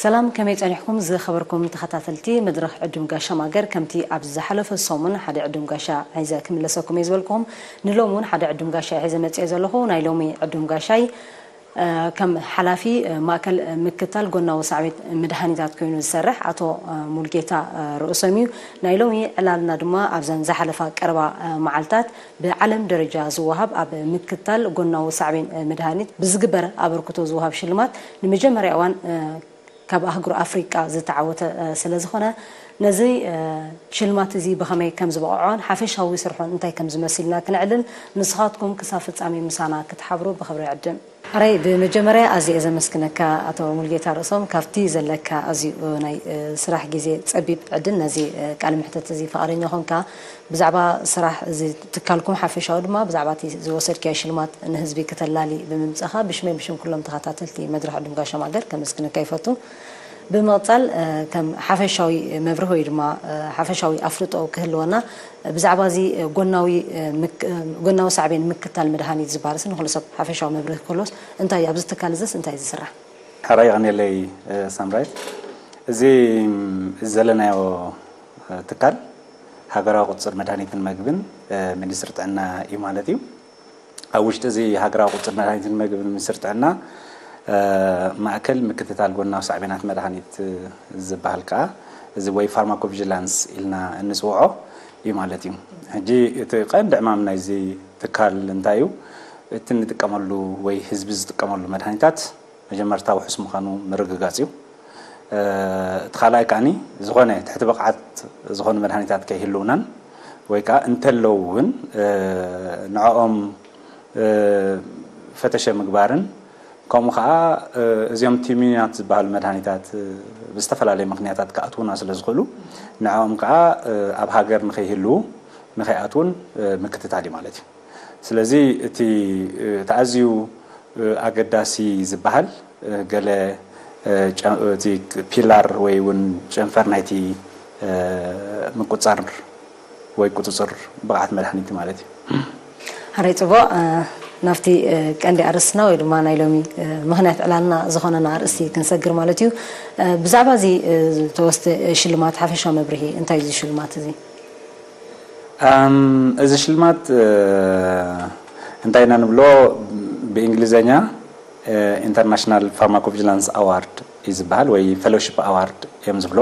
ሰላም፣ ከመይ ጸኒሕኩም ዝኸበርኩም ተኸታተልቲ መድረኽ ዕዱም ጋሻ ማገር? ከምቲ ኣብ ዝሓለፈ ሰሙን ሓደ ዕዱም ጋሻ ሒዘ ክምለሰኩም እየ ዝበልኩኹም፣ ንሎሚ እውን ሓደ ዕዱም ጋሻ ሒዘ መጽየ ዘለኹ። ናይ ሎሚ ዕዱም ጋሻይ ከም ሓላፊ ማእከል ምክታል ጎናዊ ሳዕቤን መድሃኒታት ኮይኑ ዝሰርሕ ኣቶ ሙልጌታ ርእሶም እዩ። ናይ ሎሚ ዕላልና ድማ ኣብዘን ዝሓለፋ ቀረባ መዓልታት ብዓለም ደረጃ ዝወሃብ ኣብ ምክታል ጎናዊ ሳዕቤን መድሃኒት ብዝግበር ኣበርክቶ ዝወሃብ ሽልማት ንመጀመርያ እዋን ካብ ኣህጉር ኣፍሪቃ ዝተዓወተ ስለ ዝኾነ ነዚ ሽልማት እዚ ብኸመይ ከም ዝበቕዖን ሓፈሻዊ ስርሖን እንታይ ከም ዝመስልና ክንዕልል ንስኻትኩም ክሳብ ፍጻሜ ምሳና ክትሓብሩ ብኽብሪ ይዕድም። ኣራይ ብመጀመርያ ኣዝየ ዘመስግነካ ኣቶ ሙልጌታ ርእሶም ካብቲ ዘለካ ኣዝዩ ናይ ስራሕ ግዜ ጸቢብ ዕድል ነዚ ቃለ መሕተት እዚ ፈቓደኛ ኾንካ ብዛዕባ ስራሕ እዚ ትካልኩም ሓፈሻዊ ድማ ብዛዕባ እቲ ዝወሰድካዮ ሽልማት ንህዝቢ ክተላሊ ብምምጻኻ ብሽመይ ብሽም ኩሎም ተኸታተልቲ መድረኽ ዕዱም ጋሻ ማገር ከመስግነካ ይፈቱ። ብምቕጻል ከም ሓፈሻዊ መብርህ ወይ ድማ ሓፈሻዊ ኣፍልጦ ክህልወና ብዛዕባ እዚ ጎናዊ ጎናዊ ሳዕቤን ምክታል መድሃኒት ዝበሃልስ ንኹሉ ሰብ ሓፈሻዊ መብርህ ክህልወስ እንታይ ኣብዚ ትካል እዚስ እንታይ ዝስራሕ? ሕራይ ይቐንየለይ ሳምራይት። እዚ ዘለናዮ ትካል ሃገራዊ ቁፅፅር መድሃኒትን መግብን ሚኒስትሪ ጥዕና እዩ ማለት እዩ። ኣብ ውሽጢ እዚ ሃገራዊ ቁፅፅር መድሃኒትን መግብን ሚኒስትሪ ጥዕና ማእከል ምክትታል ጎናዊ ሳዕቤናት መድሃኒት ዝበሃል ከዓ እዚ ወይ ፋርማኮቪጂላንስ ኢልና እንፅውዖ እዩ ማለት እዩ። ሕጂ እቲ ቀንዲ ዕማም ናይዚ ትካል እንታይ እዩ? እቲ እንጥቀመሉ ወይ ህዝቢ ዝጥቀመሉ መድሃኒታት መጀመርታ ውሑስ ምዃኑ ምርግጋፅ እዩ። እቲ ካልኣይ ከዓኒ ዝኾነ ትሕቲ ብቕዓት ዝኾኑ መድሃኒታት ከይህልውናን ወይ ከዓ እንተለዉ እውን ንዕኦም ፈተሸ ምግባርን ከምኡ ከዓ እዚኦም ቲሚናት ዝበሃሉ መድሃኒታት ብዝተፈላለየ ምክንያታት ክኣትዉና ስለ ዝኽእሉ ንዕኦም ከዓ ኣብ ሃገር ንከይህልዉ ንከይኣትዉን ምክትታል እዩ ማለት እዩ። ስለዚ እቲ ተኣዝዩ ኣገዳሲ ዝበሃል ገለ እቲ ፒላር ወይ እውን ጨንፈር ናይቲ ምቁፃር ወይ ቁፅፅር ብቕዓት መድሃኒት ማለት እዩ። ሓራይ ፅቡቕ ናብቲ ቀንዲ ኣርእስትና ወይ ድማ ናይ ሎሚ ምክንያት ዕላልና ዝኾነና ኣርእስቲ ክንሰግር ማለት እዩ። ብዛዕባ እዚ ዝተወስደ ሽልማት ሓፈሻዊ መብርሂ እንታይ እዩ ሽልማት እዚ? እዚ ሽልማት እንታይ ኢና ንብሎ ብእንግሊዘኛ ኢንተርናሽናል ፋርማኮቪጂላንስ ኣዋርድ እዩ ዝበሃል ወይ ፌሎሺፕ ኣዋርድ እዮም ዝብሎ።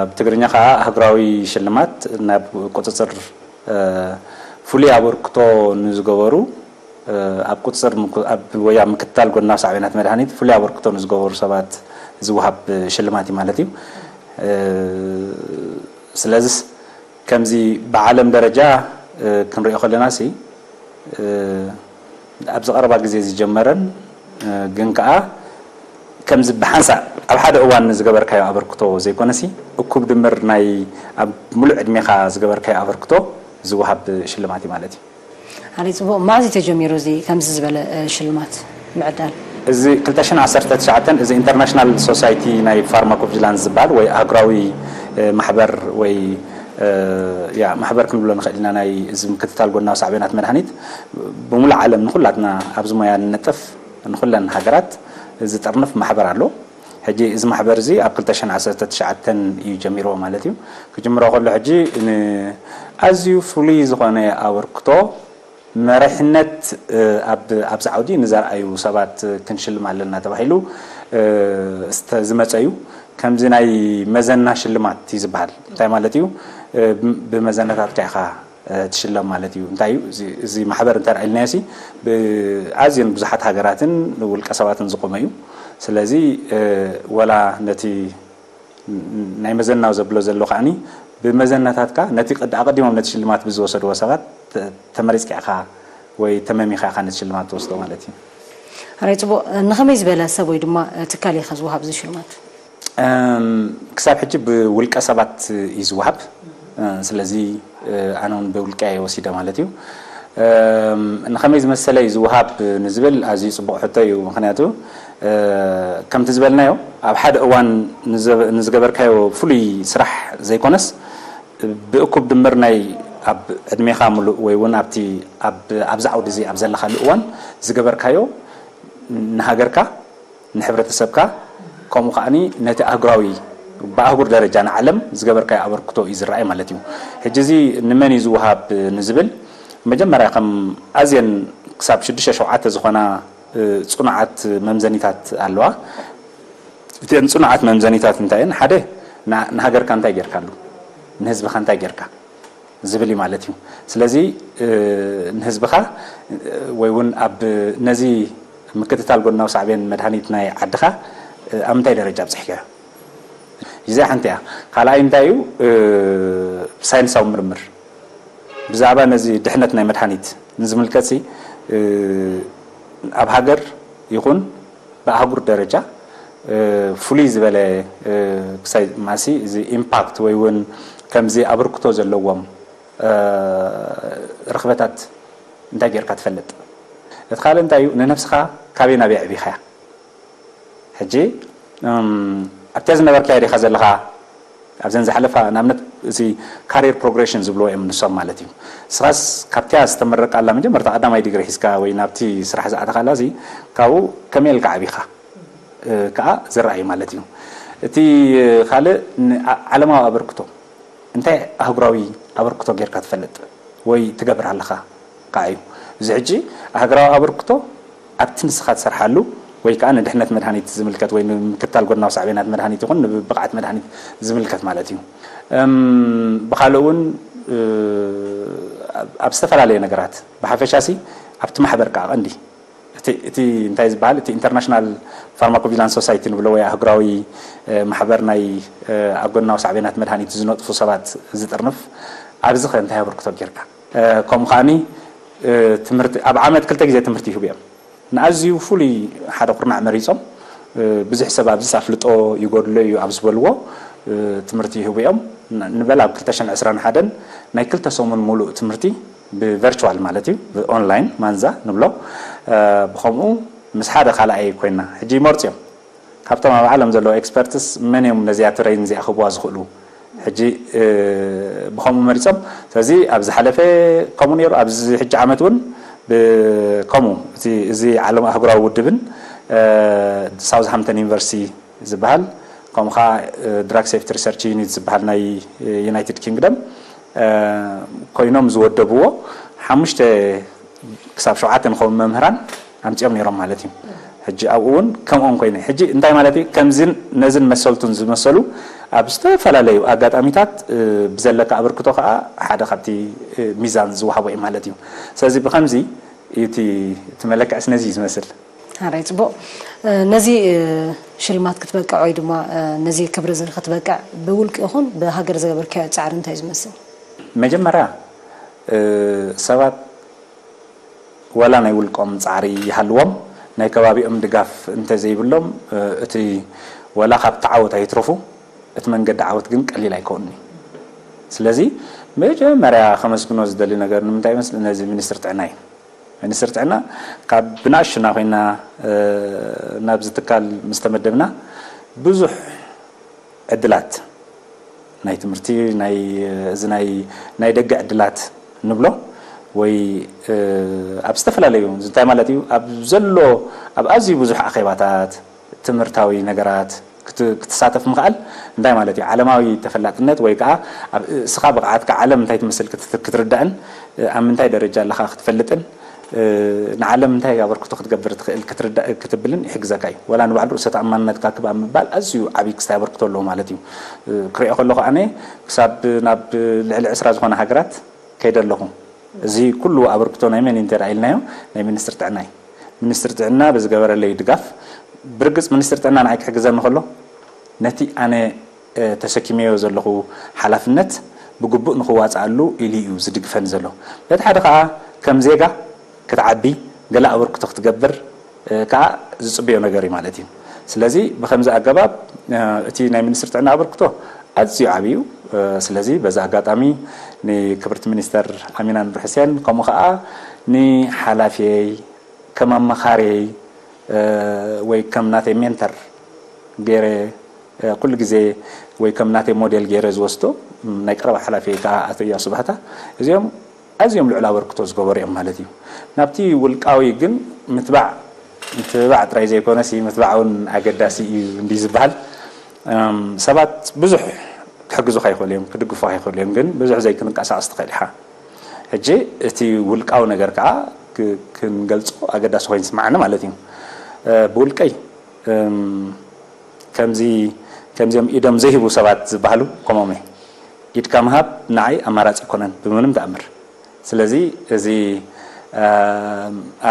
ብትግርኛ ከዓ ኣህጉራዊ ሽልማት ናብ ቁፅፅር ፍሉይ ኣበርክቶ ንዝገበሩ ኣብ ቁፅፅር ወይ ኣብ ምክትታል ጎናዊ ሳዕቤናት መድሃኒት ፍሉይ ኣበርክቶ ንዝገበሩ ሰባት ዝወሃብ ሽልማት እዩ ማለት እዩ። ስለዚስ ከምዚ ብዓለም ደረጃ ክንሪኦ ከለና ሲ ኣብዚ ቀረባ ግዜ ዝጀመረን ግን ከዓ ከምዚ ብሓንሳእ ኣብ ሓደ እዋን ንዝገበርካዮ ኣበርክቶ ዘይኮነሲ እኩብ ድምር ናይ ኣብ ሙሉእ ዕድሜኻ ዝገበርካዮ ኣበርክቶ ዝወሃብ ሽልማት እዩ ማለት እዩ። ኣሪ ፅቡቕ ማዚ ተጀሚሩ እዚ ከምዚ ዝበለ ሽልማት ምዕዳል እዚ ክልተ ሽሕን ዓሰርተ ትሽዓተን እዚ ኢንተርናሽናል ሶሳይቲ ናይ ፋርማኮቪጂላንስ ዝበሃል ወይ ኣህጉራዊ ማሕበር ወይ ያ ማሕበር ክንብሎ ንኽእል ኢና ናይ እዚ ምክትታል ጎናዊ ሳዕቤናት መድሃኒት ብሙሉእ ዓለም ንኹላትና ኣብዚ ሞያ ንነጥፍ ንኹለን ሃገራት ዝጥርንፍ ማሕበር ኣሎ። ሕጂ እዚ ማሕበር እዚ ኣብ ክልተ ሽሕን ዓሰርተ ትሽዓተን እዩ ጀሚርዎ ማለት እዩ። ክጅምሮ ከሎ ሕጂ ንኣዝዩ ፍሉይ ዝኾነ ኣበርክቶ መሪሕነት ኣብዚ ዓውዲ ንዘርኣዩ ሰባት ክንሽልም ኣለና ተባሂሉ ዝመፀ እዩ። ከምዚ ናይ መዘና ሽልማት እዩ ዝበሃል። እንታይ ማለት እዩ? ብመዘናታትካ ኢኻ ትሽለም ማለት እዩ። እንታይ እዩ እዚ ማሕበር እንተ ኢልናዮ ሲ ኣዝየን ብዙሓት ሃገራትን ውልቀ ሰባትን ዝቆመ እዩ። ስለዚ ወላ ነቲ ናይ መዘናው ዘብሎ ዘሎ ከዓኒ ብመዘናታትካ ነቲ ኣቐዲሞም ነቲ ሽልማት ብዝወሰድዎ ሰባት ተመሪፅካ ኢኻ ወይ ተመሚኻ ኢኻ ነቲ ሽልማት ትወስዶ ማለት እዩ። ኣራይ ፅቡቕ ንኸመይ ዝበለ ሰብ ወይ ድማ ትካል ኢኻ ዝወሃብ እዚ ሽልማት? ክሳብ ሕጂ ብውልቀ ሰባት እዩ ዝወሃብ። ስለዚ ኣነ እውን ብውልቀ እየ ወሲደ ማለት እዩ። ንኸመይ ዝመሰለ እዩ ዝወሃብ ንዝብል ኣዝዩ ፅቡቕ ሕቶ እዩ። ምክንያቱ ከምቲ ዝበልናዮ ኣብ ሓደ እዋን ንዝገበርካዮ ፍሉይ ስራሕ ዘይኮነስ ብእኩብ ድምር ናይ ኣብ ዕድሜኻ ሙሉእ ወይ እውን ኣብቲ ኣብዚ ዓውዲ እዚ ኣብ ዘለኻሉ እዋን ዝገበርካዮ ንሃገርካ ንሕብረተሰብካ ከምኡ ከዓኒ ነቲ ኣህጉራዊ፣ ብኣህጉር ደረጃ ንዓለም ዝገበርካዮ ኣበርክቶ እዩ ዝረኣይ ማለት እዩ። ሕጂ እዚ ንመን እዩ ዝወሃብ ንዝብል፣ መጀመርያ ከም ኣዝየን ክሳብ ሽዱሽተ ሸውዓተ ዝኾና ጽኑዓት መምዘኒታት ኣለዋ። እተን ጽኑዓት መምዘኒታት እንታይ እየን? ሓደ ንሃገርካ እንታይ ጌርካሉ፣ ንህዝብኻ እንታይ ጌርካ ዝብል እዩ ማለት እዩ። ስለዚ ንህዝብኻ ወይ እውን ኣብ ነዚ ምክትታል ጎድናዊ ሳዕቤን መድሃኒት ናይ ዓድኻ ኣብ ምንታይ ደረጃ ኣብፅሕካዮ? እዚኣ ሓንቲ እያ። ካልኣይ እንታይ እዩ? ሳይንሳዊ ምርምር ብዛዕባ ነዚ ድሕነት ናይ መድሃኒት ንዝምልከት ኣብ ሃገር ይኹን ብኣህጉር ደረጃ ፍሉይ ዝበለ ክሳይ ማሲ እዚ ኢምፓክት ወይ እውን ከምዚ ኣበርክቶ ዘለዎም ርኽበታት እንታይ ጌርካ ትፈልጥ? እቲ ካልእ እንታይ እዩ? ንነብስኻ ካበይ ናበይ ኣዕቢኻያ? ሕጂ ኣብቲያ ዝነበርካያ ዲኻ ዘለኻ ኣብዘን ዝሓለፋ ንኣብነት እዚ ካሪር ፕሮግሬሽን ዝብልዎ እዮም ንሶም ማለት እዩ። ንስኻስ ካብቲያ ዝተመረቃላ መጀመርታ ቀዳማይ ዲግሪ ሒዝካ ወይ ናብቲ ስራሕ ዝኣተኻላ እዚ ካብኡ ከመይ ኢልካ ዓቢኻ ከዓ ዝረኣዩ ማለት እዩ። እቲ ካልእ ዓለማዊ ኣበርክቶ እንታይ ኣህጉራዊ ኣበርክቶ ጌርካ ትፈልጥ ወይ ትገብር ኣለኻ ከዓ እዩ። እዚ ሕጂ ኣህጉራዊ ኣበርክቶ ኣብቲ ንስኻ ትሰርሓሉ ወይ ከዓ ንድሕነት መድሃኒት ዝምልከት ወይ ንምክትታል ጎድናዊ ሳዕቤናት መድሃኒት ይኹን ንብቕዓት መድሃኒት ዝምልከት ማለት እዩ። ብካልእ እውን ኣብ ዝተፈላለየ ነገራት ብሓፈሻሲ ኣብቲ ማሕበር ከዓ ቀንዲ እቲ እንታይ ዝበሃል እቲ ኢንተርናሽናል ፋርማኮቪላንስ ሶሳይቲ ንብሎ ወይ ኣህጉራዊ ማሕበር ናይ ኣብ ጎድናዊ ሳዕቤናት መድሃኒት ዝነጥፉ ሰባት ዝጥርንፍ ኣብዚ ከ እንታይ ኣበርክቶ ጌርካ? ከምኡ ከዓኒ ትምህርቲ ኣብ ዓመት ክልተ ግዜ ትምህርቲ ይህቡ እዮም። ንኣዝዩ ፍሉይ ሓደ ኩርናዕ መሪፆም ብዙሕ ሰብ ኣብዚስ ኣፍልጦ ይጎድሎ እዩ ኣብ ዝበልዎ ትምህርቲ ይህቡ እዮም። ንበል ኣብ ክልተ ሽሕን ዕስራን ሓደን ናይ ክልተ ሰሙን ሙሉእ ትምህርቲ ብቨርቹዋል ማለት እዩ ብኦንላይን ማንዛ ንብሎ ብከምኡ ምስ ሓደ ካልኣይ ኮይና ሕጂ ይመርፁ እዮም። ካብቶም ኣብ ዓለም ዘለዉ ኤክስፐርትስ መን እዮም ነዚኣ ትረይን እዚኣ ክህብዋ ዝኽእሉ? ሕጂ ብኸምኡ መሪፆም። ስለዚ ኣብ ዝሓለፈ ከምኡ ነይሩ። ኣብዚ ሕጂ ዓመት እውን ብከምኡ እዚ ዓለም ኣህጉራዊ ውድብን ሳውዝሃምተን ዩኒቨርሲቲ ዝበሃል ከምኡ ከዓ ድራግ ሴፍቲ ሪሰርች ዩኒት ዝበሃል ናይ ዩናይትድ ኪንግደም ኮይኖም ዝወደብዎ ሓሙሽተ ክሳብ ሸውዓተ ንኸውን መምህራን ኣምፂኦም ነይሮም ማለት እዩ። ሕጂ ኣብኡ እውን ከምኦም ኮይነ ሕጂ እንታይ ማለት እዩ? ከምዚን ነዝን መሰልቱን ዝመሰሉ ኣብ ዝተፈላለዩ ኣጋጣሚታት ብዘለካ ኣበርክቶ ከዓ ሓደ ካብቲ ሚዛን ዝወሃቦ እዩ ማለት እዩ። ስለዚ ብከምዚ እቲ መለክዕስ ነዚ እዩ ዝመስል። ሓራይ ፅቡቕ። ነዚ ሽልማት ክትበቅዕ ወይ ድማ ነዚ ክብሪ እዚ ንክትበቅዕ ብውልቂ ይኹን ብሃገር ዝገበርካዮ ፃዕሪ እንታይ እዩ ዝመስል? መጀመርያ ሰባት ወላ ናይ ውልቆም ፃዕሪ ይሃልዎም ናይ ከባቢኦም ድጋፍ እንተዘይብሎም እቲ ወላ ካብቲ ዓወት ኣይትረፉ እቲ መንገዲ ዓወት ግን ቀሊል ኣይከውንኒ። ስለዚ መጀመርያ ከመስግኖ ዝደሊ ነገር ንምንታይ ይመስል ነዚ ሚኒስትር ጥዕና እዩ። ሚኒስትር ጥዕና ካብ ብንኣሽቱና ኮይና ናብዚ ትካል ምስ ተመደብና ብዙሕ ዕድላት ናይ ትምህርቲ ናይ እዚ ናይ ናይ ደገ ዕድላት ንብሎ ወይ ኣብ ዝተፈላለዩ እንታይ ማለት እዩ ኣብ ዘሎ ኣብ ኣዝዩ ብዙሕ ኣኼባታት ትምህርታዊ ነገራት ክትሳተፍ ምኽኣል እንታይ ማለት እዩ? ዓለማዊ ተፈላጥነት ወይ ከዓ እስኻ ብቕዓትካ ዓለም እንታይ ትመስል ክትርዳእን ኣብ ምንታይ ደረጃ ኣለኻ ክትፈልጥን ንዓለም እንታይ ኣበርክቶ ክትገብር ትኽእል ክትርዳእ ክትብልን ይሕግዘካ እዩ። ወላ ንባዕሉ ርእሰ ተኣማንነትካ ክብ ኣብ ምባል ኣዝዩ ዓብዪ ክስታይ ኣበርክቶ ኣለዎ ማለት እዩ። ክሪኦ ከለኹ ኣነ ክሳብ ናብ ልዕሊ ዕስራ ዝኾነ ሃገራት ከይደ ኣለኹ። እዚ ኩሉ ኣበርክቶ ናይ መን እንተ ኢልናዮ ናይ ሚኒስትር ጥዕና እዩ። ሚኒስትር ጥዕና ብዝገበረለይ ድጋፍ ብርግፅ ሚኒስትር ጥዕና ንዓይ ክሕግዘኒ ከሎ ነቲ ኣነ ተሰኪመዮ ዘለኹ ሓላፍነት ብግቡእ ንኽዋፅኣሉ ኢሉ እዩ ዝድግፈኒ ዘሎ። በቲ ሓደ ከዓ ከም ዜጋ ክትዓቢ ገለ ኣበርክቶ ክትገብር ከዓ ዝፅበዮ ነገር እዩ ማለት እዩ። ስለዚ ብከምዚ ኣገባብ እቲ ናይ ሚኒስትር ጥዕና ኣበርክቶ ኣዝዩ ዓብዩ። ስለዚ በዚ ኣጋጣሚ ንክብርቲ ሚኒስተር ኣሚና ኑር ሕሴን ከምኡ ከዓ ንሓላፊየይ ከም ኣማኻሪየይ ወይ ከም ናተይ ሜንተር ገይረ ኩሉ ግዜ ወይ ከም ናተይ ሞዴል ገይረ ዝወስዶ ናይ ቀረባ ሓላፊየይ ከዓ ኣቶ እያሱ ባህታ እዚኦም ኣዝዮም ልዑል ኣበርክቶ ዝገበሩ እዮም ማለት እዩ። ናብቲ ውልቃዊ ግን ምትባዕ ምትብባዕ ጥራይ ዘይኮነሲ ምትባዕ እውን ኣገዳሲ እዩ እንዲ ዝበሃል። ሰባት ብዙሕ ክሕግዙኻ ይኽእሉ እዮም፣ ክድግፉኻ ይኽእሉ እዮም፣ ግን ብዙሕ ዘይክንቀሳቐስ ትኽእል ኢኻ። ሕጂ እቲ ውልቃዊ ነገር ከዓ ክንገልጾ ኣገዳሲ ኮይኑ ይስምዓኒ ማለት እዩ። ብውልቀይ ከምዚ ከምዚኦም ኢዶም ዘይህቡ ሰባት ዝበሃሉ ከምኦም እየ። ኢድካ ምሃብ ንዓይ ኣማራፂ ኣይኮነን ብምንም ተኣምር። ስለዚ እዚ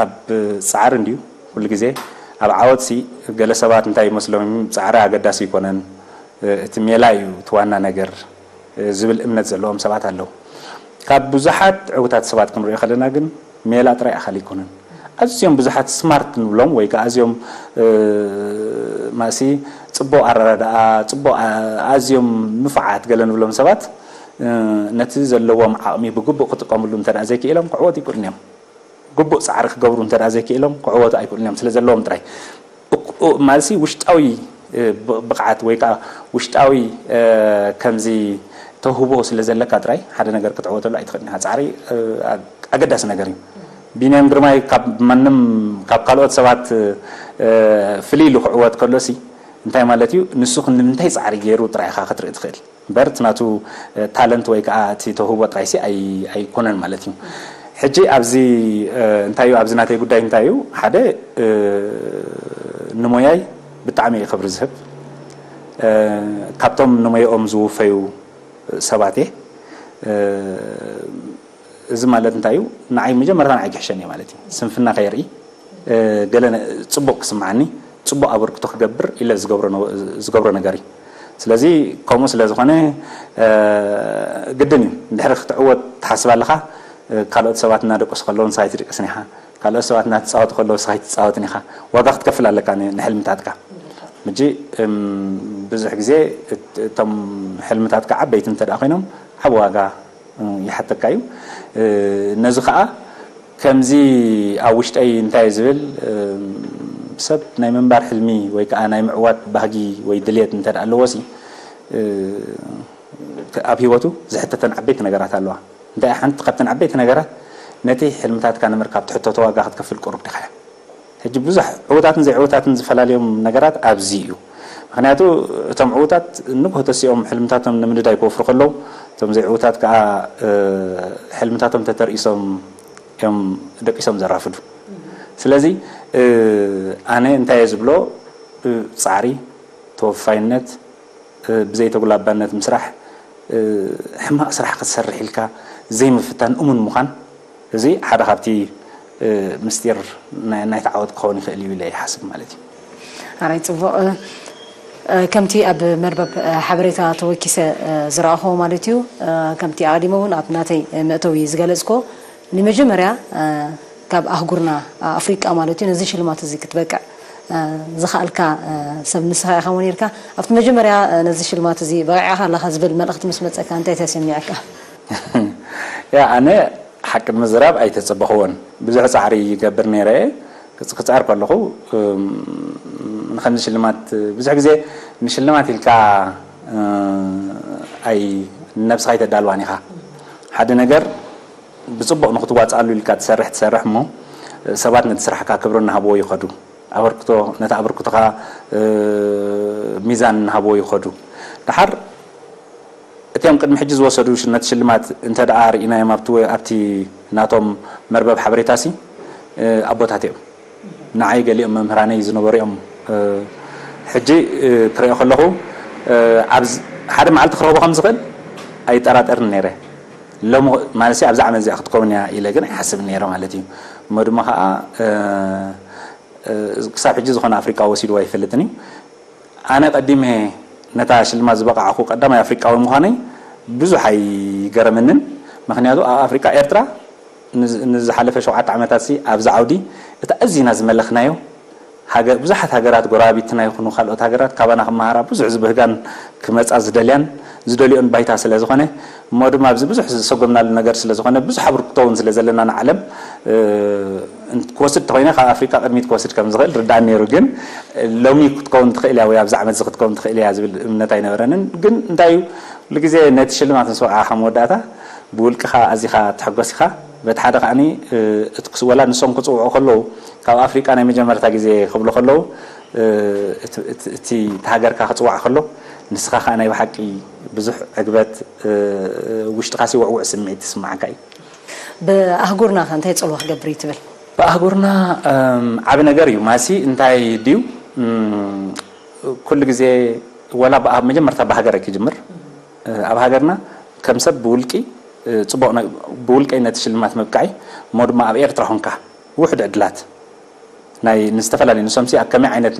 ኣብ ፃዕሪ እንድዩ ኩሉ ግዜ ኣብ ዓወትሲ ገለ ሰባት እንታይ ይመስሎም ፃዕሪ ኣገዳሲ ኣይኮነን፣ እቲ ሜላ እዩ እቲ ዋና ነገር ዝብል እምነት ዘለዎም ሰባት ኣለዉ። ካብ ብዙሓት ዕውታት ሰባት ክንሪኦ ከለና ግን ሜላ ጥራይ ኣኻሊ ኣይኮነን። ኣዝዮም ብዙሓት ስማርት ንብሎም ወይ ከዓ ኣዝዮም ማእሲ ፅቡቅ ኣረዳድኣ ፅቡቅ ኣዝዮም ንፉዓት ገለ ንብሎም ሰባት ነቲ ዘለዎም ዓቕሚ ብግቡእ ክጥቀምሉ እንተ ዘይክኢሎም ክዕወቱ ኣይክእሉን እዮም። ግቡእ ፃዕሪ ክገብሩ እንተ ዘይክኢሎም ክዕወቱ ኣይክእሉን እዮም። ስለ ዘለዎም ጥራይ ማለሲ ውሽጣዊ ብቕዓት ወይ ከዓ ውሽጣዊ ከምዚ ተውህቦ ስለ ዘለካ ጥራይ ሓደ ነገር ክትዕወተሉ ኣይትኽእልን ኢኻ። ፃዕሪ ኣገዳሲ ነገር እዩ። ቢንያም ግርማይ ካብ ማንም ካብ ካልኦት ሰባት ፍልይ ኢሉ ክዕወት ከሎሲ እንታይ ማለት እዩ? ንሱ ክንዲ ምንታይ ፃዕሪ ገይሩ ጥራይ ኢኻ ክትርኢ ትኽእል። እምበር እቲ ናቱ ታለንት ወይ ከዓ እቲ ተውህቦ ጥራይሲ ኣይኮነን ማለት እዩ። ሕጂ ኣብዚ እንታይ እዩ ኣብዚ ናተይ ጉዳይ እንታይ እዩ? ሓደ ንሞያይ ብጣዕሚ እዩ ክብሪ ዝህብ። ካብቶም ንሞያኦም ዝውፈዩ ሰባት እየ። እዚ ማለት እንታይ እዩ? ንዓይ መጀመርታ ንዓይ ክሕሸኒ ማለት እዩ። ስንፍና ከይርኢ ገለ ጽቡቕ ክስምዓኒ፣ ጽቡቕ ኣበርክቶ ክገብር ኢለ ዝገብሮ ነገር እዩ። ስለዚ ከምኡ ስለ ዝኾነ ግድን እዩ። እንድሕሪ ክትዕወት ትሓስብ ኣለኻ፣ ካልኦት ሰባት እናደቀሱ ከለዉ ንስኻ ኣይትድቅስን ኢኻ። ካልኦት ሰባት እናተጻወቱ ከለዉ ንስኻ ኣይትጻወትን ኢኻ። ዋጋ ክትከፍል ኣለካ ንሕልምታትካ። ሕጂ ብዙሕ ግዜ እቶም ሕልምታትካ ዓበይቲ እንተ ደኣ ኮይኖም ዓቢ ዋጋ ይሓተካ እዩ። ነዚ ኸኣ ከምዚ ኣብ ውሽጠይ እንታይ ዝብል ሰብ ናይ ምንባር ሕልሚ ወይ ከዓ ናይ ምዕዋት ባህጊ ወይ ድልየት እንተ ኣለዎ ሲ ኣብ ህይወቱ ዝሕተተን ዓበይቲ ነገራት ኣለዋ። እንታይ ሓንቲ ካብተን ዓበይቲ ነገራት ነቲ ሕልምታትካ ንምርካብ ትሕተቶ ዋጋ ክትከፍል ቅሩብ ዲኻ? ሕጂ ብዙሕ ዕውታትን ዘይዕውታትን ዝፈላለዮም ነገራት ኣብዚ እዩ። ምክንያቱ እቶም ዕውታት ንግሆ ተሲኦም ሕልምታቶም ንምንዳይ ክወፍሩ ከለዉ እቶም ዘይዕውታት ከዓ ሕልምታቶም ተተርኢሶም እዮም ደቂሶም ዘራፍዱ። ስለዚ ኣነ እንታይ እየ ዝብሎ ፃዕሪ፣ ተወፋይነት፣ ብዘይተጉላባነት ምስራሕ፣ ሕማቕ ስራሕ ክትሰርሕ ኢልካ ዘይምፍታን እሙን ምዃን እዚ ሓደ ካብቲ ምስጢር ናይቲ ዓወት ክኸውን ይኽእል እዩ ኢለ ይሓስብ ማለት እዩ። ኣራይ ፅቡቕ ከምቲ ኣብ መርበብ ሓበሬታ ተወኪሰ ዝረኣኹዎ ማለት እዩ። ከምቲ ኣቐዲመ እውን ኣብ ናተይ መእተዊ ዝገለፅኮ ንመጀመርያ ካብ ኣህጉርና ኣፍሪቃ ማለት እዩ ነዚ ሽልማት እዚ ክትበቅዕ ዝኸኣልካ ሰብ ንስኻ ኢኻ ሞ ነርካ ኣብቲ መጀመርያ ነዚ ሽልማት እዚ በቂዕኻ ኣለኻ ዝብል መልእኽቲ ምስ መፀካ እንታይ ተሰሚዐካ? ያ ኣነ ሓቂ ንምዝራብ ኣይተፀበኽዎን። ብዙሕ ፃዕሪ ይገብር ነይረ። ክፃዕር ከለኹ ንኸምዚ ሽልማት ብዙሕ ግዜ ንሽልማት ኢልካ ኣይ ነብስኻ ኣይተዳልዋን ኢኻ። ሓደ ነገር ብፅቡቕ ንክትዋፅኣሉ ኢልካ ትሰርሕ ትሰርሕ እሞ ሰባት ነቲ ስራሕካ ክብሪ እናሃብዎ ይኸዱ። ኣበርክቶ ነቲ ኣበርክቶኻ ሚዛን እናሃብዎ ይኸዱ። ደሓር እቲኦም ቅድሚ ሕጂ ዝወሰዱ ነቲ ሽልማት እንተ ደኣ ርኢናዮም ኣብቲ ናቶም መርበብ ሓበሬታሲ ኣቦታት እዮም። ንዓይ ገሊኦም መምህራነይ ዝነበሩ እዮም። ሕጂ ክሪኦ ከለኹ ሓደ መዓልቲ ክረኽቦ ከም ዝኽእል ኣይጠራጠርን ነይረ። ሎሚ ማለትሲ ኣብዛ ዓመት እዚኣ ክትከውን እያ ኢለ ግን ኣይሓስብን ነይረ ማለት እዩ። እሞ ድማ ከዓ ክሳብ ሕጂ ዝኾነ ኣፍሪቃ ወሲድዎ ኣይፈልጥን እዩ። ኣነ ቀዲመ ነታ ሽልማት ዝበቃዕኹ ቀዳማይ ኣፍሪቃዊ ምዃነይ ብዙሕ ኣይገረመንን። ምኽንያቱ ኣብ ኣፍሪቃ ኤርትራ ንዝሓለፈ ሸውዓተ ዓመታት ሲ ኣብዚ ዓውዲ እቲ ኣዚና ዝመለኽናዮ ብዙሓት ሃገራት ጎረባቢትና ይኹኑ ካልኦት ሃገራት ካባና ክመሃራ ብዙሕ ዝብህጋን ክመፃ ዝደልያን ዝደልዮን ባይታ ስለ ዝኾነ እሞ ድማ ኣብዚ ብዙሕ ዝሰጎምናሉ ነገር ስለ ዝኾነ ብዙሕ ኣበርክቶ እውን ስለ ዘለና ንዓለም ክወስድ ተኾይነ ካብ ኣፍሪቃ ቅድሚት ክወስድ ከም ዝኽእል ርዳእ ነይሩ ግን ሎሚ ክትከውን ትኽእል እያ ወይ ኣብዚ ዓመት እዚ ክትከውን ትኽእል እያ ዝብል እምነት ኣይነበረንን ግን እንታይ እዩ ኩሉ ግዜ ነቲ ሽልማት ምስ ወቃዕኻ መወዳእታ ብውልቅኻ ኣዚኻ ትሕጎስ ኢኻ በቲ ሓደ ከዓኒ እቲ ክስ- ወላ ንሶም ክፅውዑ ከለዉ ካብ ኣፍሪቃ ናይ መጀመርታ ግዜ ክብሉ ከለዉ እቲ ሃገርካ ክፅዋዕ ከሎ ንስኻ ከዓ ናይ ብሓቂ ብዙሕ ዕግበት ውሽጥኻ ሲ ውዕውዕ ስምዒት ትስማዓካ እዩ። ብኣህጉርና ከ እንታይ ፅልዋ ክገብር እዩ ትብል? ብኣህጉርና ዓብ ነገር እዩ ማሲ እንታይ ድዩ ኩሉ ግዜ ወላ መጀመርታ ብሃገር ክጅምር ኣብ ሃገርና ከም ሰብ ብውልቂ ፅቡቅ ብውልቀይ ነቲ ሽልማት ምብቃይ እሞ ድማ ኣብ ኤርትራ ኾንካ ውሕድ ዕድላት ናይ ንዝተፈላለዩ ንሶምሲ ኣብ ከመይ ዓይነት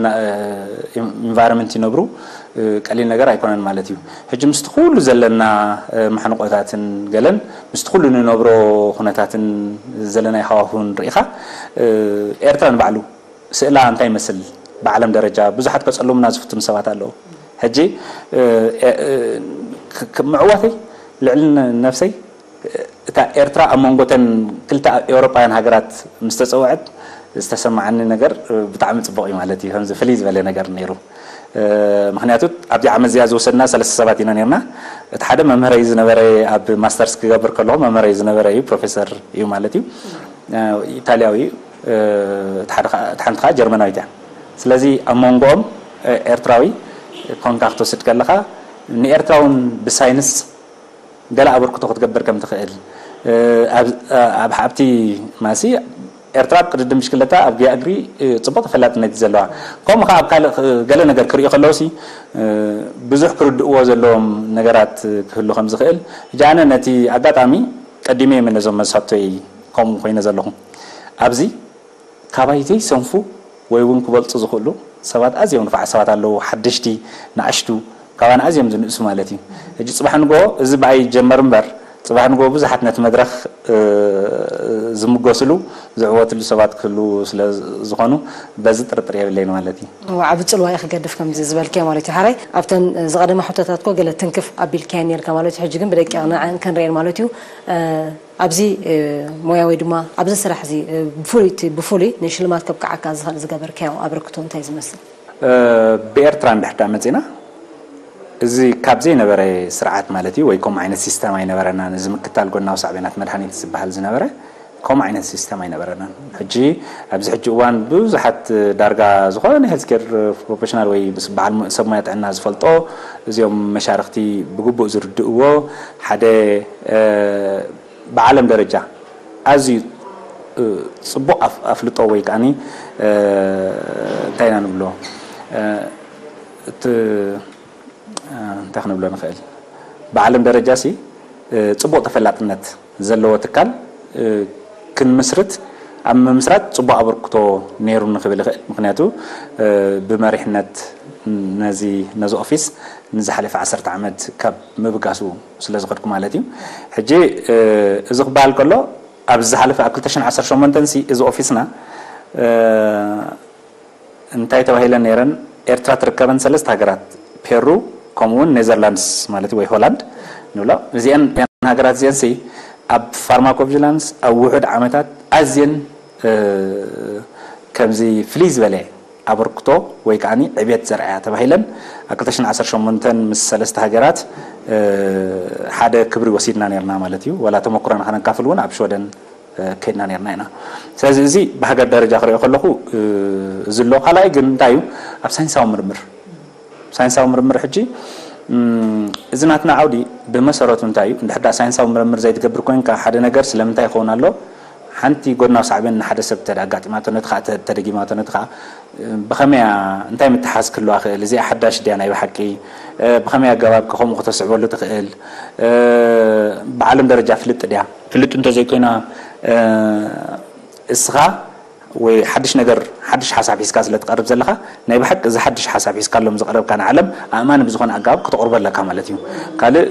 environment ይነብሩ ቀሊል ነገር ኣይኮነን ማለት እዩ። ሕጂ ምስቲ ኩሉ ዘለና ማሕንቆታትን ገለን ምስቲ ኩሉ ንነብሮ ኩነታትን ዘለና ሃዋሁን ርኢኻ ኤርትራ ንባዕሉ ስእላ እንታይ ይመስል ብዓለም ደረጃ ብዙሓት ከጸልሙና ዝፍትኑ ሰባት ኣለዉ። ሕጂ ምዕዋተይ ልዕሊ ነብሰይ እታ ኤርትራ ኣብ መንጎተን ክልተ ኤውሮጳውያን ሃገራት ምስ ተጸውዐት ዝተሰማዓኒ ነገር ብጣዕሚ ጽቡቕ እዩ ማለት እዩ። ከምዚ ፍልይ ዝበለ ነገር ነይሩ። ምክንያቱ ኣብዚኣ ዓመት እዚኣ ዝወሰድና ሰለስተ ሰባት ኢና ነርና። እቲ ሓደ መምህረይ ዝነበረ ኣብ ማስተርስ ክገብር ከለኹ መምህረይ ዝነበረ እዩ ፕሮፌሰር እዩ ማለት እዩ። ኢታልያዊ እዩ። እቲ ሓንቲ ከዓ ጀርመናዊት እያ። ስለዚ ኣብ መንጎኦም ኤርትራዊ ኮንካ ክትወስድ ከለካ ንኤርትራ እውን ብሳይንስ ገለ ኣበርክቶ ክትገብር ከም ትኽእል ኣብ ኣብቲ ማሲ ኤርትራ ኣብ ቅድድም ብሽክለታ ኣብ ጊያ እግሪ ፅቡቅ ተፈላጥነት እዩ ዘለዋ። ከምኡ ከዓ ኣብ ካልእ ገለ ነገር ክርእዩ ከለውሲ ብዙሕ ክርድእዎ ዘለዎም ነገራት ክህሉ ከም ዝኽእል ሕጂ ኣነ ነቲ ኣጋጣሚ ቀዲመ እየ ነዞም መሳቶይ ከምኡ ኮይነ ዘለኹ ኣብዚ ካባይ ዘይሰንፉ ወይ እውን ክበልፁ ዝኽእሉ ሰባት ኣዝዮም ንፋዓት ሰባት ኣለዉ ሓደሽቲ ንኣሽቱ ካባና ኣዝዮም ዝንእሱ ማለት እዩ ሕጂ ፅባሕ ንጎ እዚ ብኣይ ይጀመር እምበር ፅባሕ ንጎ ብዙሓት ነቲ መድረኽ ዝምገስሉ ዝዕወትሉ ሰባት ክህሉ ስለ ዝኾኑ በዚ ጥርጥር የብለይን ማለት እዩ። ዓቢ ፅልዋ እዩ ክገድፍ ከምዚ ዝበልክዮ ማለት እዩ ሓራይ ኣብተን ዝቐደማ ሕቶታት ኮ ገለ ትንክፍ ኣቢልካዮ ነርካ ማለት እዩ ሕጂ ግን ብደቂቕ ንዐን ክንሪኤን ማለት እዩ ኣብዚ ሞያ ወይ ድማ ኣብዚ ስራሕ እዚ ብፍሉይ እቲ ብፍሉይ ንሽልማት ከብቅዓካ ዝኽእል ዝገበርካዮ ኣበርክቶ እንታይ ዝመስል? ብኤርትራ እንድሕር ዳ መጺና እዚ ካብ ዘይነበረ ስርዓት ማለት እዩ ወይ ከምኡ ዓይነት ሲስተም ኣይነበረናን እዚ ምክታል ጎናዊ ሳዕቤናት መድሃኒት ዝበሃል ዝነበረ ከምኡ ዓይነት ሲስተም ኣይነበረናን ሕጂ ኣብዚ ሕጂ እዋን ብዙሓት ዳርጋ ዝኾነ ሄልት ኬር ፕሮፌሽናል ወይ በዓል ሰብ ሞያ ጥዕና ዝፈልጦ እዚኦም መሻርክቲ ብግቡእ ዝርድእዎ ሓደ ብዓለም ደረጃ ኣዝዩ ፅቡቕ ኣፍልጦ ወይ ከዓ እንታይ ኢና ንብሎ እቲ እንታይ ክንብሎ ንኽእል ብዓለም ደረጃ ሲ ፅቡቕ ተፈላጥነት ዘለዎ ትካል ክንምስርት ኣብ ምምስራት ፅቡቕ ኣበርክቶ ነይሩ ንክብል ይኽእል ምክንያቱ ብመሪሕነት ነዚ ነዚ ኦፊስ ንዝሓለፈ ዓሰርተ ዓመት ካብ ምብጋሱ ስለ ዝኸድኩ ማለት እዩ። ሕጂ እዚ ክበሃል ከሎ ኣብ ዝሓለፈ ኣብ ክልተ ሽሕን ዓሰርተ ሸሞንተን ሲ እዚ ኦፊስና እንታይ ተባሂለን ነይረን ኤርትራ ትርከበን ሰለስተ ሃገራት ፔሩ ከምኡ እውን ኔዘርላንድስ ማለት ወይ ሆላንድ ንብሎ እዚአን ሃገራት እዚአን ሲ ኣብ ፋርማኮቪጂላንስ ኣብ ውሑድ ዓመታት ኣዝየን ከምዚ ፍልይ ዝበለ ኣበርክቶ ወይ ከዓ ዕብየት ዘርኣያ ተባሂለን ኣብ ክልተ ሽሕን ዓሰርተ ሸሞንተን ምስ ሰለስተ ሃገራት ሓደ ክብሪ ወሲድና ነርና ማለት እዩ። ዋላ ተመክሮና ከነካፍል እውን ኣብ ሽወደን ከድና ነርና ኢና። ስለዚ እዚ ብሃገር ደረጃ ክሪኦ ከለኹ እዚ ኣሎ። ካልኣይ ግን እንታይ እዩ ኣብ ሳይንሳዊ ምርምር ሳይንሳዊ ምርምር ሕጂ እዚ ናትና ዓውዲ ብመሰረቱ እንታይ እዩ እንድሕዳ ሳይንሳዊ ምርምር ዘይትገብር ኮይንካ ሓደ ነገር ስለምንታይ ይኸውን ኣሎ ሓንቲ ጎድናዊ ሳዕቤን ንሓደ ሰብ ተደ ኣጋጢማቶ ነቲ ከዓ ተደጊማቶ ነቲ ከዓ ብኸመይ እንታይ ምትሓዝ ክህልዋ ክእል እዚኣ ሓዳሽ ድያ ናይ ብሓቂ ብኸመይ ኣገባብ ከምኡ ክተስዕበሉ ትኽእል ብዓለም ደረጃ ፍልጥ ድያ ፍልጥ እንተዘይኮይና እስኻ ወይ ሓድሽ ነገር ሓድሽ ሓሳብ ሒዝካ ስለ ትቐርብ ዘለኻ ናይ ብሓቂ እዚ ሓድሽ ሓሳብ ሒዝካሎም ዝቐረብካ ንዓለም ኣእማኒ ብዝኾነ ኣገባብ ክተቕርቦ ኣለካ ማለት እዩ። ካልእ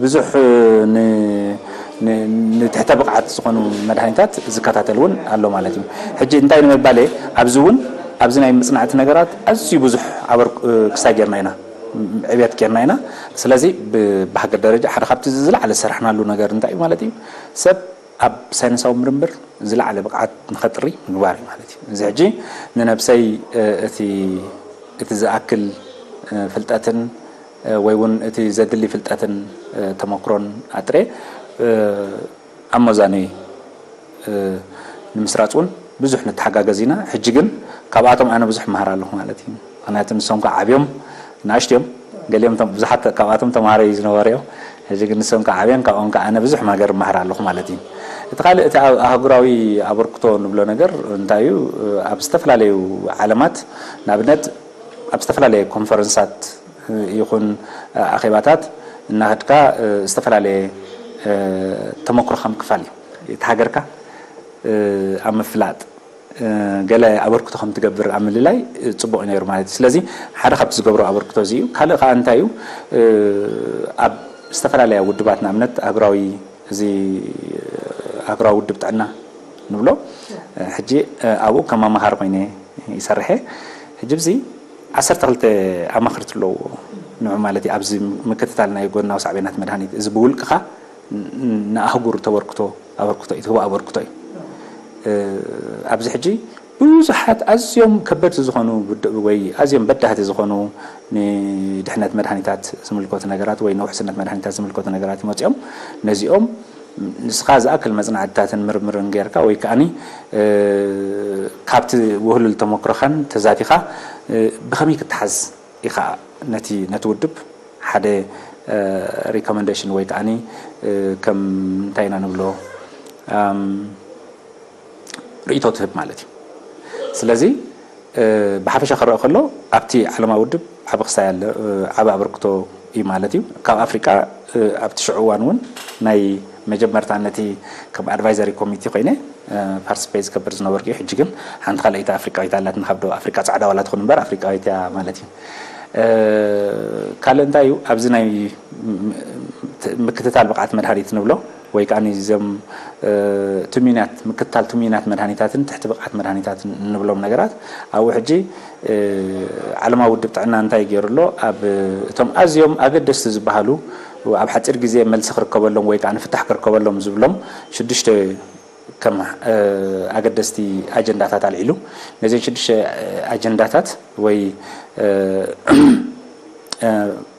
ብዙሕ ንትሕተ ብቕዓት ዝኾኑ መድሃኒታት ዝከታተል እውን ኣሎ ማለት እዩ። ሕጂ እንታይ ንምባል እየ ኣብዚ እውን ኣብዚ ናይ ምፅናዕቲ ነገራት ኣዝዩ ብዙሕ ኣበር ክስታይ ጌርና ኢና ዕብየት ጌርና ኢና። ስለዚ ብሃገር ደረጃ ሓደ ካብቲ ዝለዓለ ዝሰራሕናሉ ነገር እንታይ እዩ ማለት እዩ ሰብ ኣብ ሳይንሳዊ ምርምር ዝለዓለ ብቕዓት ንኸጥሪ ምግባር እዩ ማለት እዩ። እዚ ሕጂ ንነብሰይ እቲ ዝኣክል ፍልጠትን ወይ እውን እቲ ዘድሊ ፍልጠትን ተመክሮን ኣጥረ ኣመዛኒ ንምስራፅ እውን ብዙሕ ንተሓጋገዝ ኢና። ሕጂ ግን ካብኣቶም ኣነ ብዙሕ መሃር ኣለኹ ማለት እዩ። ምክንያቱ ንሶም ከዓ ዓብዮም ንኣሽትዮም፣ ገሊኦም ብዙሓት ካብኣቶም ተምሃሮ እዩ ዝነበሩ እዮም። ሕጂ ግን ንሶም ከዓ ዓብዮም፣ ካብኦም ከዓ ኣነ ብዙሕ ነገር መሃር ኣለኹ ማለት እዩ። እቲ ካልእ እቲ ኣህጉራዊ ኣበርክቶ ንብሎ ነገር እንታይ እዩ? ኣብ ዝተፈላለዩ ዓለማት ንኣብነት ኣብ ዝተፈላለየ ኮንፈረንሳት ይኹን ኣኼባታት እናኸድካ ዝተፈላለየ ተመክሮኻ ምክፋል እዩ። እቲ ሃገርካ ኣብ ምፍላጥ ገለ ኣበርክቶ ከም ትገብር ኣብ ምልላይ ፅቡቕ እዩ ነይሩ ማለት እዩ። ስለዚ ሓደ ካብቲ ዝገብሮ ኣበርክቶ እዚ እዩ። ካልእ ከዓ እንታይ እዩ? ኣብ ዝተፈላለያ ውድባት ንኣብነት ኣህጉራዊ እዚ ኣህጉራዊ ውድብ ጥዕና ንብሎ ሕጂ ኣብኡ ከም ኣማኻሪ ኮይነ ይሰርሐ። ሕጂ ብዚ ዓሰርተ ክልተ ኣማኽርቲ ኣለዎ ንዑ ማለት እዩ። ኣብዚ ምክትታል ናይ ጎናዊ ሳዕቤናት መድሃኒት እዚ ብውልቅኻ ንኣህጉር ተበርክቶ ኣበርክቶ እዩ ትህቦ ኣበርክቶ እዩ። ኣብዚ ሕጂ ብዙሓት ኣዝዮም ከበድቲ ዝኾኑ ወይ ኣዝዮም በዳህቲ ዝኾኑ ንድሕነት መድሃኒታት ዝምልከቱ ነገራት ወይ ንውሕስነት መድሃኒታት ዝምልከቱ ነገራት ይመፅኦም። ነዚኦም ንስኻ ዝኣክል መፅናዕትታትን ምርምርን ጌርካ ወይ ከዓኒ ካብቲ ውህሉል ተመክሮኻን ተዛቲኻ ብኸመይ ክትሓዝ ኢኻ ነቲ ነቲ ውድብ ሓደ ሪኮመንዴሽን ወይ ከዓኒ ከም እንታይ ኢና ንብሎ ርእቶ ትህብ ማለት እዩ። ስለዚ ብሓፈሻ ክረአ ከሎ ኣብቲ ዓለማዊ ውድብ ዓቢ ክሳይ ኣለ፣ ዓቢ ኣበርክቶ እዩ ማለት እዩ። ካብ ኣፍሪቃ ኣብቲ ሽዑ እዋን እውን ናይ መጀመርታ ነቲ ከም ኣድቫይዘሪ ኮሚቴ ኮይነ ፓርቲስፔት ዝገብር ዝነበርኩ እዩ። ሕጂ ግን ሓንቲ ካልኣይቲ ኣፍሪቃዊት ኣላትና፣ ካብ ደቡብ ኣፍሪቃ፣ ጻዕዳ ዋላ ትኹን እምበር ኣፍሪቃዊት እያ ማለት እዩ። ካልእ እንታይ እዩ ኣብዚ ናይ ምክትታል ብቕዓት መድሃኒት ንብሎ ወይ ከዓ እዞም ትምኒት ምክትታል ትምኒት መድሃኒታትን ትሕቲ ብቕዓት መድሃኒታትን እንብሎም ነገራት ኣብኡ ሕጂ ዓለማዊ ውድብ ጥዕና እንታይ ገይሩ ኣሎ? ኣብ እቶም ኣዝዮም ኣገደስቲ ዝበሃሉ ኣብ ሓፂር ግዜ መልሲ ክርከበሎም ወይ ከዓ ንፍታሕ ክርከበሎም ዝብሎም ሽዱሽተ ከም ኣገደስቲ ኣጀንዳታት ኣልዒሉ ነዚን ሽዱሽተ ኣጀንዳታት ወይ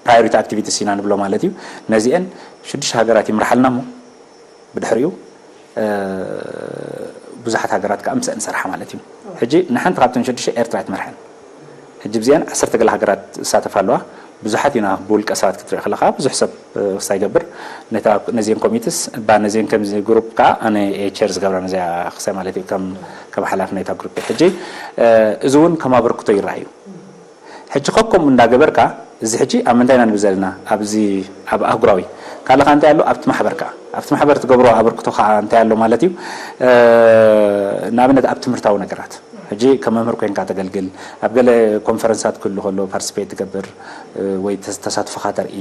ፕራዮሪቲ ኣክቲቪቲስ ኢና ንብሎ ማለት እዩ። ነዚአን ሽዱሽተ ሃገራት ይምርሓልና እሞ ብድሕሪኡ ብዙሓት ሃገራት ከዓ ምስአን ንሰርሓ ማለት እዩ። ሕጂ ንሓንቲ ካብተን ሽዱሽተ ኤርትራ ትመርሐን። ሕጂ ብዚአን ዓሰርተ ገለ ሃገራት ዝሳተፋ ኣለዋ። ብዙሓት ኢና ብውልቀ ሰባት ክትርኢ ከለካ ብዙሕ ሰብ ክሳይ ይገብር። ነዚአን ኮሚትስ ባ ነዚአን ከምዚ ግሩፕ ከዓ ኣነ ቸር ዝገብራ ነዚያ ክሳይ ማለት እዩ ከም ሓላፊ ናይታ ግሩፕ። ሕጂ እዚ እውን ከም ኣበርክቶ ይረኣዩ። ሕጂ ከከምኡ እንዳገበርካ እዚ ሕጂ ኣብ ምንታይ ኢና ንብል ዘለና ኣብዚ ኣብ ኣህጉራዊ ካልእ ከኣ እንታይ ኣሎ ኣብቲ ማሕበር ከኣ ኣብቲ ማሕበር ትገብሮ ኣበርክቶ ከኣ እንታይ ኣሎ ማለት እዩ። ንኣብነት ኣብ ትምህርታዊ ነገራት ሕጂ ከም መምህር ኮይንካ ተገልግል ኣብ ገለ ኮንፈረንሳት ክህሉ ከሎ ፓርቲስፔት ትገብር ወይ ተሳትፎኻ ተርኢ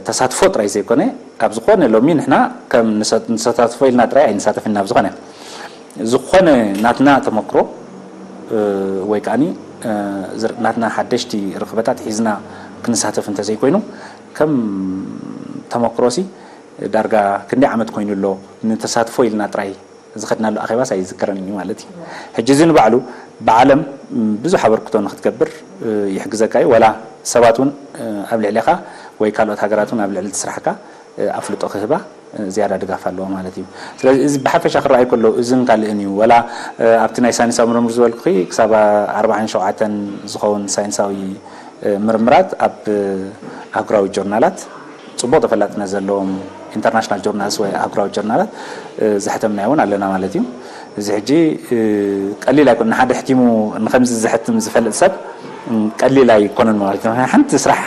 ተሳትፎ ጥራይ ዘይኮነ ኣብ ዝኾነ ሎሚ ንሕና ከም ንተሳትፎ ኢልና ጥራይ ኣይንሳተፍን ናብ ዝኾነ ዝኾነ ናትና ተመክሮ ወይ ከዓኒ ናትና ሓደሽቲ ርኽበታት ሒዝና ክንሳተፍ እንተዘይኮይኑ ከም ተመክሮሲ ዳርጋ ክንደይ ዓመት ኮይኑ ኣሎ ንተሳትፎ ኢልና ጥራይ ዝኸድናሉ ኣኼባስ ኣይዝከረን እዩ ማለት እዩ። ሕጂ እዚ ንባዕሉ ብዓለም ብዙሕ ኣበርክቶ ንክትገብር ይሕግዘካ እዩ። ዋላ ሰባት እውን ኣብ ልዕሌኻ ወይ ካልኦት ሃገራት እውን ኣብ ልዕሊ እቲ ስራሕካ ኣፍልጦ ክህባ ዝያዳ ድጋፍ ኣለዎ ማለት እዩ። ስለዚ እዚ ብሓፈሻ ክረኣይ ከሎ እዝን ካልእን እዩ። ወላ ኣብቲ ናይ ሳይንሳዊ ምርምር ዝበልኩኺ ክሳብ ኣርባዓን ሸውዓተን ዝኸውን ሳይንሳዊ ምርምራት ኣብ ኣህጉራዊ ጆርናላት ፅቡቕ ተፈላጥነት ዘለዎም ኢንተርናሽናል ጆርናልስ ወይ ኣህጉራዊ ጆርናላት ዘሕተምናዮ እውን ኣለና ማለት እዩ። እዚ ሕጂ ቀሊል ኣይኮን ንሓደ ሕቲሙ ንከምዚ ዘሕትም ዝፈልጥ ሰብ ቀሊል ኣይኮነን ማለት እዩ። ሓንቲ ስራሕ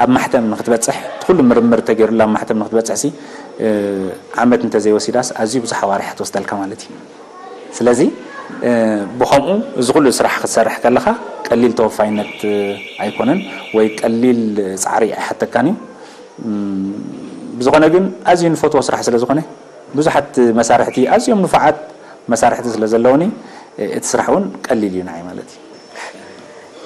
ኣብ ማሕተም ንክትበፅሕ እቲ ኩሉ ምርምር ተገይሩላ ኣብ ማሕተም ንክትበፅሕ ሲ ዓመት እንተዘይወሲዳስ ኣዝዩ ብዙሕ ኣዋርሕ ትወስደልካ ማለት እዩ። ስለዚ ብኸምኡ እዚ ኩሉ ስራሕ ክትሰርሕ ከለኻ ቀሊል ተወፋይነት ኣይኮነን ወይ ቀሊል ፃዕሪ ኣይሓተካን እዩ። ብዝኾነ ግን ኣዝዩ ንፈትዎ ስራሕ ስለ ዝኾነ ብዙሓት መሳርሕቲ ኣዝዮም ንፉዓት መሳርሕቲ ስለ ዘለውኒ እቲ ስራሕ እውን ቀሊል እዩ ንዓይ ማለት እዩ።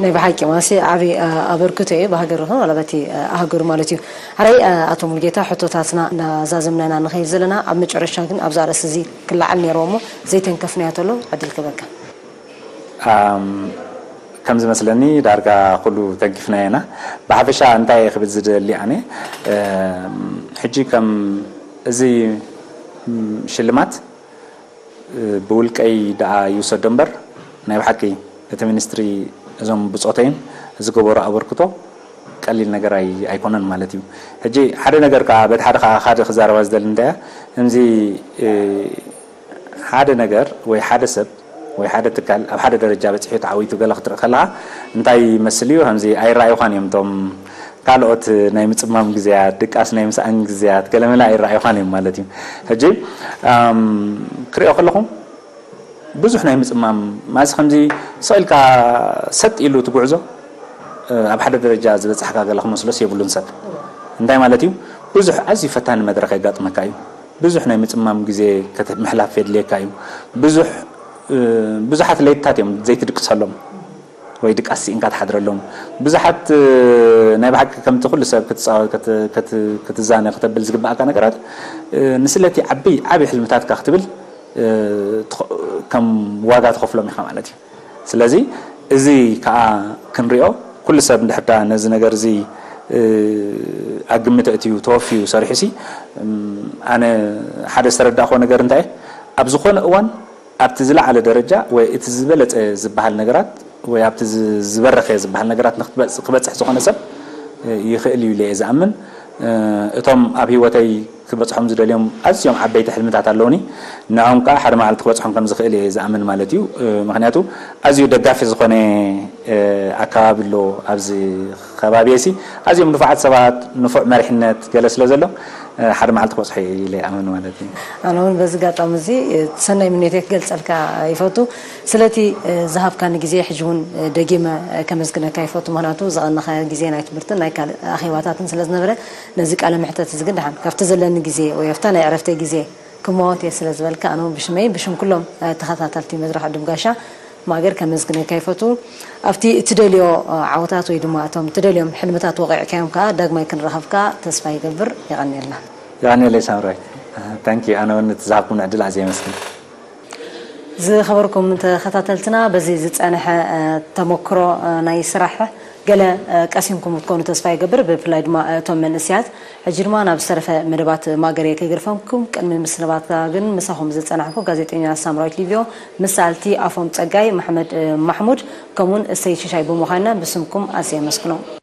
ናይ ብሓቂ ማሲ ዓብዪ ኣበርክቶ እዩ ብሃገር ይኹን ዋላ በቲ ኣህጉር ማለት እዩ። ሕራይ ኣቶ ሙሉጌታ ሕቶታትና እናዛዘምና ኢና ንኸይድ ዘለና ኣብ መጨረሻ ግን ኣብዛ ርእሲ እዚ ክለዓል ነይርዎ እሞ ዘይተንከፍናዮ ተሎ ዕድል ክበካ። ከም ዝመስለኒ ዳርጋ ኩሉ ተንኪፍናዮ ኢና። ብሓፈሻ እንታይ ክብል ዝደሊ ኣነ ሕጂ ከም እዚ ሽልማት ብውልቀይ ደኣ ይውሰዶ እምበር፣ ናይ ብሓቂ እቲ ሚኒስትሪ፣ እዞም ብጾተይን ዝገበሮ ኣበርክቶ ቀሊል ነገር ኣይ-፣ ኣይኮነን ማለት እዩ። ሕጂ ሓደ ነገር ከኣ፣ በቲ ሓደ ከኣ ሓደ ክዛረባ ዝደሊ እንታይ እያ፣ ከምዚ፣ እ፣ ሓደ ነገር ወይ ሓደ ሰብ ወይ ሓደ ትካል ኣብ ሓደ ደረጃ በጺሑ ተዓዊቱ ገለ ክትርኢ ከለኻ፣ እንታይ ይመስል እዩ፣ ከምዚ ኣይረኣዩኻን እዮም፣ እቶም ካልኦት ናይ ምጽማም ግዜያት፣ ድቃስ ናይ ምሳኣን ግዜያት፣ ገለመለ ኣይረኣዩኻን እዮም ማለት እዩ። ሕጂ፣ ኣም፣ ክሪኦ ከለኹ፣ ብዙሕ ናይ ምጽማም፣ ማለትሲ ከምዚ ስቕ ኢልካ ሰጥ ኢሉ እቲ ጉዕዞ፣ እ፣ ኣብ ሓደ ደረጃ ዝበጻሕካ ገለ ክመስሎስ የብሉን ሰብ። እንታይ ማለት እዩ? ብዙሕ ኣዝዩ ፈታኒ መድረኽ የጋጥመካ እዩ። ብዙሕ ናይ ምጽማም ግዜ ከተ-፣ ምሕላፍ የድልየካ እዩ። ብዙሕ፣ እ፣ ብዙሓት ለይትታት እዮም ዘይትድቅሰሎም ወይ ድቃስ ስኢንካ ትሓድረሎም። ብዙሓት፣ እ፣ ናይ ብሓቂ ከምቲ ኩሉ ሰብ ክትጻወት፣ ከት-፣ ከት-፣ ክትዛነ፣ ክተብል ዝግብኣካ ነገራት፣ እ፣ ንስለቲ ዓቢ፣ ዓቢ ሕልምታትካ ክትብል፣ እ፣ ትኸ-፣ ከም ዋጋ ትኸፍሎም ኢኻ ማለት እዩ። ስለዚ እዚ ከኣ ክንሪኦ፣ ኩሉ ሰብ እንድሕር ዳ ነዚ ነገር እዚ፣ እ፣ ኣብ ግምት ኣእትዩ፣ ተወፍዩ፣ ሰሪሑሲ፣ እም፣ ኣነ ሓደ ዝተረዳእክዎ ነገር እንታይ፣ ኣብ ዝኾነ እዋን ኣብቲ ዝለዓለ ደረጃ ወይ እቲ ዝበለጸ ዝበሃል ነገራት ወይ ኣብቲ ዝ-፣ ዝበረኸ ዝበሃል ነገራት ንክትበጽ-፣ ክበጽሕ ዝኾነ ሰብ፣ እ፣ ይኽእል እዩ ኢለ እየ ዝኣምን። እ፣ እቶም ኣብ ህይወተይ ክበጽሖም ዝደልዮም ኣዝዮም ዓበይቲ ሕልምታት ኣለውኒ። ንዖም ከኣ ሓደ መዓልቲ ክበጽሖም ከም ዝኽእል እየ ዝኣምን ማለት እዩ። እ፣ ምኽንያቱ ኣዝዩ ደጋፊ ዝኾነ፣ እ፣ ኣከባቢ ኣሎ ኣብዚ ከባቢየሲ። ኣዝዮም ንፉዓት ሰባት፣ ንፉዕ መሪሕነት ገለ ስለ ዘሎ፣ እ፣ ሓደ መዓልቲ ክበጽሖ እየ ኢለ ይኣምን ማለት እዩ። ኣነ እውን በዚ ኣጋጣሚ እዚ፣ እ፣ ሰናይ ምንዮተይ ክገልጸልካ ይፈቱ። ስለቲ፣ እ፣ ዝሃብካኒ ግዜ ሕጂ እውን፣ እ፣ ደጊመ፣ እ፣ ከመስግነካ ይፈቱ። ምኽንያቱ ዝቐነኸ ግዜ ናይ ትምህርትን ናይ ካልእ ኣኼባታትን ስለ ዝነበረ፣ ነዚ ቃለ መሕተት እዚ ግን ደሓን ካብቲ ዘለኒ ግዜ ወይ ኣብታ ናይ ዕረፍተይ ግዜ ክመወት እየ ስለ ዝበልካ፣ ኣነ እውን ብሽመይ ብሽም ኩሎም፣ እ፣ ተኸታተልቲ መድረኽ ዕዱም ጋሻ ማገር ከመስግነካ ይፈቱ። ኣብቲ እትደልዮ፣ እ፣ ዓወታት ወይ ድማ እቶም እትደልዮም ሕልምታት ወቒዕካዮም ከኣ ዳግማይ ክንራኸብካ ተስፋ ይገብር። የቐንየልና። የቐንየለይ ሳምራዊት። ታንኪ። ኣነ እውን እቲ ዝሃብኩምኒ ዕድል ኣዝየ የመስግን። ዝኸበርኩም ተኸታተልትና፣ በዚ ዝጸንሐ፣ እ፣ ተመክሮ፣ እ፣ ናይ ስራሕ ገለ፣ እ፣ ቀሲምኩም ክትኮኑ ተስፋ ይገብር። ብፍላይ ድማ፣ እ፣ እቶም መንእሰያት። ሕጂ ድማ ናብ ዝተረፈ መደባት ማገር እየ ከይገድፈኩም፣ ቅድሚ ምስንባታ ግን ምሳኹም ዝጸናሕኩ ጋዜጠኛ ሳምራዊት ሊብዮ፣ ምስ ሰኣልቲ ኣፎም ጸጋይ፣ መሓመድ፣ እ፣ ማሕሙድ፣ ከምኡውን እሰይ ሽሻይ ብምዃንና ብስምኩም ኣዝየ የመስግኖም።